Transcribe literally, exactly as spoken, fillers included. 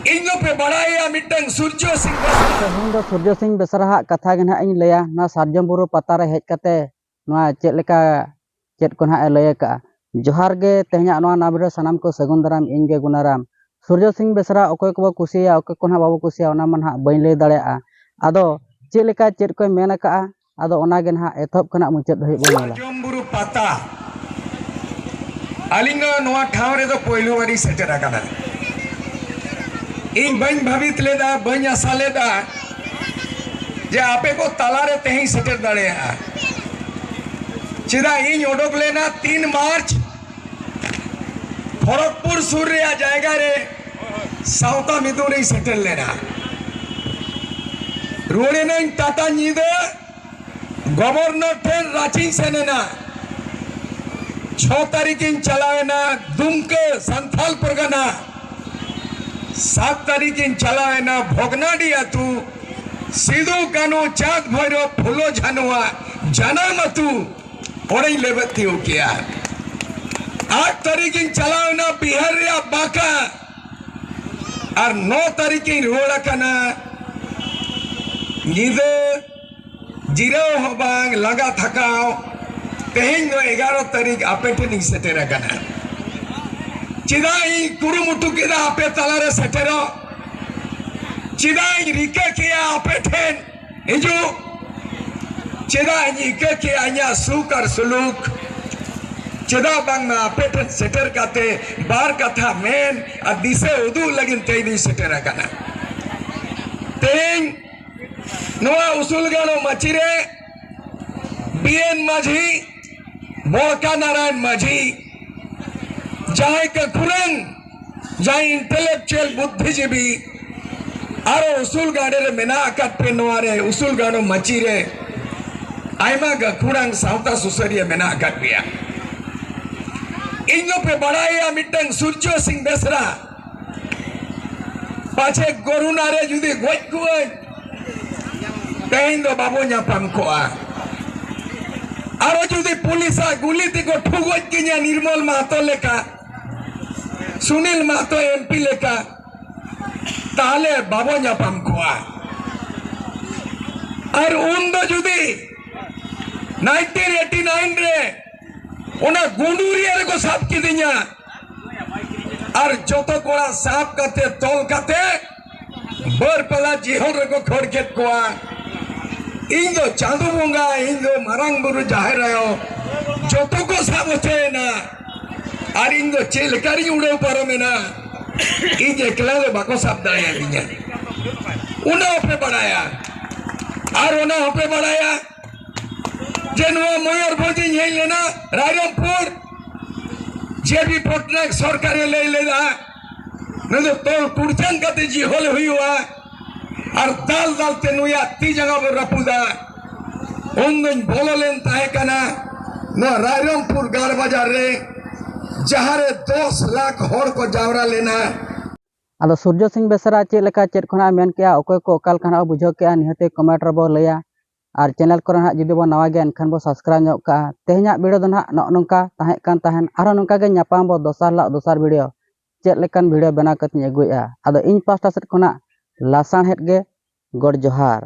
ᱤᱧ ᱫᱚᱯᱮ ᱵᱟᱲᱟᱭᱟ ᱢᱤᱫᱴᱟᱝ ᱥᱩᱨᱡᱚ ᱥᱤᱝ ᱵᱮᱥᱨᱟ᱾ ᱛᱮᱦᱮᱧ ᱫᱚ ᱥᱩᱨᱡᱚ ᱥᱤᱝ ᱵᱮᱥᱨᱟ ᱦᱟᱜ ᱠᱟᱛᱷᱟ ᱜᱮ ᱱᱟᱦᱟᱜ ᱤᱧ ᱞᱟᱹᱭᱟ᱾ ᱱᱚᱣᱟ ᱥᱟᱨᱡᱚᱢ ᱵᱩᱨᱩ ᱯᱟᱛᱟ ᱨᱮ ᱦᱮᱡ ᱠᱟᱛᱮ ᱱᱚᱣᱟ ᱪᱮᱫ ᱞᱮᱠᱟ, ᱪᱮᱫ ᱠᱚ ᱱᱟᱦᱟᱜ ᱮ ᱞᱟᱹᱭ ᱟᱠᱟᱜᱼᱟ᱾ ᱡᱚᱦᱟᱨ ᱜᱮ, ᱛᱮᱦᱮᱧᱟᱜ ᱱᱚᱣᱟ ᱱᱟᱢ ᱨᱮ ᱥᱟᱱᱟᱢ ᱠᱚ ᱥᱟᱹᱜᱩᱱ ᱫᱟᱨᱟᱢ, ᱤᱧ ᱜᱮ ᱜᱩᱱᱟᱨᱟᱢ᱾ ᱥᱩᱨᱡᱚ ᱥᱤᱝ ᱵᱮᱥᱨᱟ ᱚᱠᱚᱭ ᱠᱚᱵᱚ ᱠᱩᱥᱤᱭᱟᱭᱟ, ᱚᱠᱚᱭ ᱠᱚ ᱱᱟᱦᱟᱜ ᱵᱟᱵᱚ ᱠᱩᱥᱤᱭᱟᱭᱟ, ᱚᱱᱟ ᱢᱟ ᱱᱟᱦᱟᱜ ᱵᱟᱹᱧ ᱞᱟᱹᱭ ᱫᱟᱲᱮᱭᱟᱜᱼᱟ᱾ ᱟᱫᱚ ᱪᱮᱫ ᱞᱮᱠᱟ ᱪᱮᱫ ᱠᱚᱭ ᱢᱮᱱ ᱟᱠᱟᱜᱼᱟ, ᱟᱫᱚ ᱚᱱᱟ ᱜᱮ ᱱᱟᱦᱟᱜ ᱮᱛᱚᱦᱚᱵ ᱠᱷᱚᱱᱟᱜ ᱢᱩᱪᱟᱹᱫ ᱫᱷᱟᱹᱵᱤᱡ ᱵᱚᱱ ᱧᱮᱞᱟ᱾ ᱥᱟᱨᱡᱚᱢ ᱵᱩᱨᱩ ᱯᱟᱛᱟ᱾ ᱟᱹᱞᱤᱧ ᱫᱚ ᱱᱚᱣᱟ ᱴᱷᱟᱶ ᱨᱮᱫᱚ ᱯᱳᱭᱞᱳ ᱵᱟᱨᱤᱧ ᱥᱮᱴᱮᱨ ᱟᱠᱟᱱᱟ᱾ ᱤᱧ ᱵᱟᱹᱧ ᱵᱷᱟᱵᱤᱛ ᱞᱮᱫᱟ, ᱵᱟᱹᱧ ᱟᱥᱟ ᱞᱮᱫᱟ ᱡᱮ ᱟᱯᱮ ᱠᱚ ᱛᱟᱞᱟᱨᱮ ᱛᱮᱦᱮᱧ ᱥᱮᱴᱮᱨ ᱫᱟᱲᱮᱭᱟᱜᱼᱟ᱾ ᱪᱮᱫᱟᱜ, ᱤᱧ ᱚᱰᱚᱠ ᱞᱮᱱᱟ ᱛᱤᱱ ᱢᱟᱨᱪ, ᱠᱷᱚᱲᱚᱜᱽᱯᱩᱨ ᱥᱩᱨ ᱨᱮᱭᱟᱜ ᱡᱟᱭᱜᱟ ᱨᱮ ᱥᱟᱶᱛᱟ ᱢᱤᱫᱩᱱ ᱨᱤᱧ ᱥᱮᱴᱮᱨ ᱞᱮᱱᱟ᱾ ᱨᱩᱣᱟᱹᱲ ᱮᱱᱟᱹᱧ ᱴᱟᱴᱟ ᱧᱤᱫᱟᱹ, ᱜᱚᱵᱚᱨᱱᱚᱨ ᱴᱷᱮᱱ ᱨᱟᱸᱪᱤᱧ ᱥᱮᱱ ᱮᱱᱟ᱾ ᱪᱷᱚ ᱛᱟᱹᱨᱤᱠᱷ ᱤᱧ ᱪᱟᱞᱟᱣ ᱮᱱᱟ ᱫᱩᱢᱠᱟᱹ ᱥᱟᱱᱛᱷᱟᱞ ᱯᱟᱨᱜᱟᱱᱟ᱾ ᱥᱟᱛ ᱛᱟᱹᱨᱤᱠᱷ ᱤᱧ ᱪᱟᱞᱟᱣ ᱮᱱᱟ ᱵᱷᱚᱜᱽᱱᱟᱰᱤ ᱟᱹᱛᱩ, ᱥᱤᱫᱩ ᱠᱟᱹᱱᱦᱩ ᱪᱟᱸᱫᱽ ᱵᱷᱳᱭᱨᱳᱵ ᱯᱷᱩᱞᱳ ᱡᱷᱟᱱᱩᱣᱟᱜ ᱡᱟᱱᱟᱢ ᱟᱹᱛᱩ᱾ ᱚᱸᱰᱮᱧ ᱞᱮᱵᱮᱫ ᱛᱤᱭᱳᱜ ᱠᱮᱜᱼᱟ᱾ ᱟᱴ ᱛᱟᱹᱨᱤᱠᱷ ᱤᱧ ᱪᱟᱞᱟᱣ ᱮᱱᱟ ᱵᱤᱦᱟᱨ ᱨᱮᱭᱟᱜ ᱵᱟᱸᱠᱟ, ᱟᱨ ᱱᱚ ᱛᱟᱹᱨᱤᱠᱷ ᱤᱧ ᱨᱩᱣᱟᱹᱲ ᱟᱠᱟᱱᱟ᱾ ᱧᱤᱫᱟᱹ ᱡᱤᱨᱟᱹᱣ ᱦᱚᱸ ᱵᱟᱝ, ᱞᱟᱸᱜᱟ ᱛᱷᱟᱠᱟᱣ᱾ ᱛᱮᱦᱮᱧ ᱫᱚ ᱮᱜᱟᱨᱚ ᱛᱟᱹᱨᱤᱠᱷ ᱟᱯᱮ ᱴᱷᱮᱱ ᱤᱧ ᱥᱮᱴᱮᱨ ᱟᱠᱟᱱᱟ᱾ ᱪᱮᱫᱟᱜ ᱤᱧ ᱠᱩᱨᱩᱢᱩᱴᱩ ᱠᱮᱫᱟ ᱟᱯᱮ ᱛᱟᱞᱟᱨᱮ ᱥᱮᱴᱮᱨᱚᱜ? ᱪᱮᱫᱟᱜ ᱤᱧ ᱨᱤᱠᱟᱹ ᱠᱮᱜᱼᱟ ᱟᱯᱮ ᱴᱷᱮᱱ ᱦᱤᱡᱩᱜ? ᱪᱮᱫᱟᱜ ᱤᱧ ᱤᱠᱟᱹ ᱠᱮᱜᱼᱟ ᱤᱧᱟᱹᱜ ᱥᱩᱠ ᱟᱨ ᱥᱩᱞᱩᱠ? ᱪᱮᱫᱟᱜ ᱵᱟᱝᱢᱟ ᱟᱯᱮ ᱴᱷᱮᱱ ᱥᱮᱴᱮᱨ ᱠᱟᱛᱮ ᱵᱟᱨ ᱠᱟᱛᱷᱟ ᱢᱮᱱ ᱟᱨ ᱫᱤᱥᱟᱹ ᱩᱫᱩᱜ ᱞᱟᱹᱜᱤᱫ ᱛᱮ ᱤᱧ ᱥᱮᱴᱮᱨ ᱟᱠᱟᱱᱟ᱾ ᱛᱮᱦᱮᱧ ᱱᱚᱣᱟ ᱩᱥᱩᱞ ᱜᱟᱲᱚ ᱢᱟᱹᱪᱤ ᱨᱮ ᱵᱤ ᱮᱱ ᱢᱟᱹᱡᱷᱤ, ᱵᱚᱲᱠᱟ ᱱᱟᱨᱟᱭᱚᱱ ᱢᱟᱹᱡᱷᱤ, ᱡᱟᱦᱟᱸᱭ ᱜᱟᱹᱠᱷᱩᱲᱟᱱ, ᱡᱟᱦᱟᱸᱭ intellectual ᱵᱩᱫᱽᱫᱷᱤᱡᱤᱵᱤ, ᱟᱨᱚ ᱩᱥᱩᱞ ᱜᱟᱲᱚ ᱨᱮ ᱢᱮᱱᱟᱜ ᱟᱠᱟᱫ ᱯᱮ, ᱱᱚᱣᱟ ᱨᱮ ᱩᱥᱩᱞ ᱜᱟᱲᱚ ᱢᱟᱹᱪᱤ ᱨᱮ ᱟᱭᱢᱟ ᱜᱟᱹᱠᱷᱩᱲᱟᱱ ᱥᱟᱶᱛᱟ ᱥᱩᱥᱟᱹᱨᱤᱭᱟᱹ ᱢᱮᱱᱟᱜ ᱟᱠᱟᱫ ᱯᱮᱭᱟ᱾ ᱤᱧ ᱫᱚᱯᱮ ᱵᱟᱲᱟᱭᱟ ᱢᱤᱫᱴᱟᱝ ᱥᱩᱨᱡᱚ ᱥᱤᱝ ᱵᱮᱥᱨᱟ, ᱯᱟᱪᱷᱮ ᱠᱚᱨᱳᱱᱟ ᱨᱮ ᱡᱩᱫᱤ ᱜᱚᱡ ᱠᱚᱜᱼᱟᱹᱧ, ᱛᱮᱦᱮᱧ ᱫᱚ ᱵᱟᱵᱚ ᱧᱟᱯᱟᱢ ᱠᱚᱜᱼᱟ᱾ ᱟᱨᱚ ᱡᱩᱫᱤ ᱯᱩᱞᱤᱥᱟᱜ ᱜᱩᱞᱤ ᱛᱮᱠᱚ ᱴᱷᱩ ᱜᱚᱡ ᱠᱤᱧᱟ ᱱᱤᱨᱢᱚᱞ ᱢᱟᱦᱟᱛᱚ ᱞᱮᱠᱟ, ᱥᱩᱱᱤᱞ ᱢᱟᱦᱟᱛᱚ ᱮᱢ ᱯᱤ ᱞᱮᱠᱟ, ᱛᱟᱦᱞᱮ ᱵᱟᱵᱚ ᱧᱟᱯᱟᱢ ᱠᱚᱜᱼᱟ᱾ ᱟᱨ ᱩᱱ ᱫᱚ ᱡᱩᱫᱤ ᱱᱟᱭᱤᱱᱴᱤᱱ ᱮᱭᱤᱴᱤ ᱱᱟᱭᱤᱱ ᱨᱮ ᱚᱱᱟ ᱜᱩᱸᱰᱩᱨᱤᱭᱟᱹ ᱨᱮᱠᱚ ᱥᱟᱵ ᱠᱤᱫᱤᱧᱟ, ᱟᱨ ᱡᱚᱛᱚ ᱠᱚᱲᱟ ᱥᱟᱵ ᱠᱟᱛᱮ ᱛᱚᱞ ᱠᱟᱛᱮ ᱵᱟᱹᱨᱯᱟᱫᱟ ᱡᱤᱦᱚᱞ ᱨᱮᱠᱚ ᱠᱷᱟᱹᱲ ᱠᱮᱫ ᱠᱚᱣᱟ᱾ ᱤᱧ ᱫᱚ ᱪᱟᱸᱫᱚ ᱵᱚᱸᱜᱟ, ᱤᱧ ᱫᱚ ᱢᱟᱨᱟᱝ ᱵᱩᱨᱩ ᱡᱟᱦᱮᱨ ᱟᱭᱳ, ᱡᱚᱛᱚ ᱠᱚ ᱥᱟᱵ ᱦᱚᱪᱚᱭᱮᱱᱟ᱾ ᱟᱨ ᱤᱧ ᱫᱚ ᱪᱮᱫ ᱞᱮᱠᱟ ᱨᱤᱧ ᱩᱰᱟᱹᱣ ᱯᱟᱨᱚᱢᱮᱱᱟ? ᱤᱧ ᱮᱠᱞᱟ ᱫᱚ ᱵᱟᱠᱚ ᱥᱟᱵ ᱫᱟᱲᱮᱭᱟᱫᱤᱧᱟ᱾ ᱚᱱᱟ ᱦᱚᱸᱯᱮ ᱵᱟᱲᱟᱭᱟ᱾ ᱟᱨ ᱚᱱᱟ ᱦᱚᱸᱯᱮ ᱵᱟᱲᱟᱭᱟ ᱡᱮ ᱱᱚᱣᱟ ᱢᱚᱭᱩᱨᱵᱷᱚᱸᱡᱽ ᱤᱧ ᱦᱮᱡ ᱞᱮᱱᱟ, ᱨᱟᱭᱨᱚᱝᱯᱩᱨ, ᱡᱮ ᱵᱤ ᱯᱚᱴᱱᱟᱭᱮᱠ ᱥᱚᱨᱠᱟᱨᱮ ᱞᱟᱹᱭ ᱞᱮᱫᱟ, ᱱᱩᱭ ᱫᱚ ᱛᱚᱞ ᱠᱩᱲᱪᱟᱝ ᱠᱟᱛᱮ ᱡᱤᱦᱚᱞ ᱦᱩᱭᱩᱜᱼᱟ, ᱟᱨ ᱫᱟᱞ ᱫᱟᱞ ᱛᱮ ᱱᱩᱭᱟᱜ ᱛᱤ ᱡᱟᱸᱜᱟ ᱵᱚ ᱨᱟᱹᱯᱩᱫᱟ᱾ ᱩᱱ ᱫᱚᱧ ᱵᱚᱞᱚ ᱞᱮᱱ ᱛᱟᱦᱮᱸ ᱠᱟᱱᱟ ᱱᱚᱣᱟ ᱨᱟᱭᱨᱚᱝᱯᱩᱨ ᱜᱟᱲ ᱵᱟᱡᱟᱨ ᱨᱮ, ᱡᱟᱦᱟᱸ ᱨᱮ ᱫᱚᱥ ᱞᱟᱠᱷ ᱦᱚᱲ ᱠᱚ ᱡᱟᱣᱨᱟ ᱞᱮᱱᱟ᱾ ᱟᱫᱚ ᱥᱩᱨᱡᱚ ᱥᱤᱝ ᱵᱮᱥᱨᱟ ᱪᱮᱫ ᱞᱮᱠᱟ ᱪᱮᱫ ᱠᱷᱚᱱᱟᱜ ᱮ ᱢᱮᱱ ᱠᱮᱜᱼᱟ, ᱚᱠᱚᱭ ᱠᱚ ᱚᱠᱟ ᱞᱮᱠᱟ ᱱᱟᱜ ᱵᱩᱡᱷᱟᱹᱣ ᱠᱮᱜᱼᱟ, ᱱᱤᱦᱟᱹᱛ ᱜᱮ ᱠᱚᱢᱮᱱᱴ ᱨᱮᱵᱚ ᱞᱟᱹᱭᱟ᱾ ᱟᱨ ᱪᱮᱱᱮᱞ ᱠᱚᱨᱮ ᱱᱟᱦᱟᱜ ᱡᱩᱫᱤ ᱵᱚᱱ ᱱᱟᱣᱟ ᱜᱮᱭᱟ, ᱮᱱᱠᱷᱟᱱ ᱵᱚ ᱥᱟᱵᱥᱠᱨᱟᱭᱤᱵᱽ ᱧᱚᱜ ᱠᱟᱜᱼᱟ᱾ ᱛᱮᱦᱮᱧᱟᱜ ᱵᱷᱤᱰᱤᱭᱳ ᱫᱚ ᱱᱟᱦᱟᱜ ᱱᱚᱜᱼᱚ ᱱᱚᱝᱠᱟ ᱛᱟᱦᱮᱸ ᱠᱟᱱ ᱛᱟᱦᱮᱱ᱾ ᱟᱨᱦᱚᱸ ᱱᱚᱝᱠᱟ ᱜᱮ ᱧᱟᱯᱟᱢ ᱵᱚ ᱫᱚᱥᱟᱨ ᱦᱤᱞᱳᱜ ᱫᱚᱥᱟᱨ ᱵᱷᱤᱰᱤᱭᱳ, ᱪᱮᱫ ᱞᱮᱠᱟᱱ ᱵᱷᱤᱰᱤᱭᱳ ᱵᱮᱱᱟᱣ ᱠᱟᱛᱮᱧ ᱟᱹᱜᱩᱭᱮᱫᱼᱟ᱾ ᱟᱫᱚ ᱤᱧ ᱯᱟᱥᱴᱟ ᱥᱮᱫ ᱠᱷᱚᱱᱟᱜ ᱞᱟᱥᱟᱬᱦᱮᱫ ᱜᱮ ᱜᱚᱰ ᱡᱚᱦᱟᱨ᱾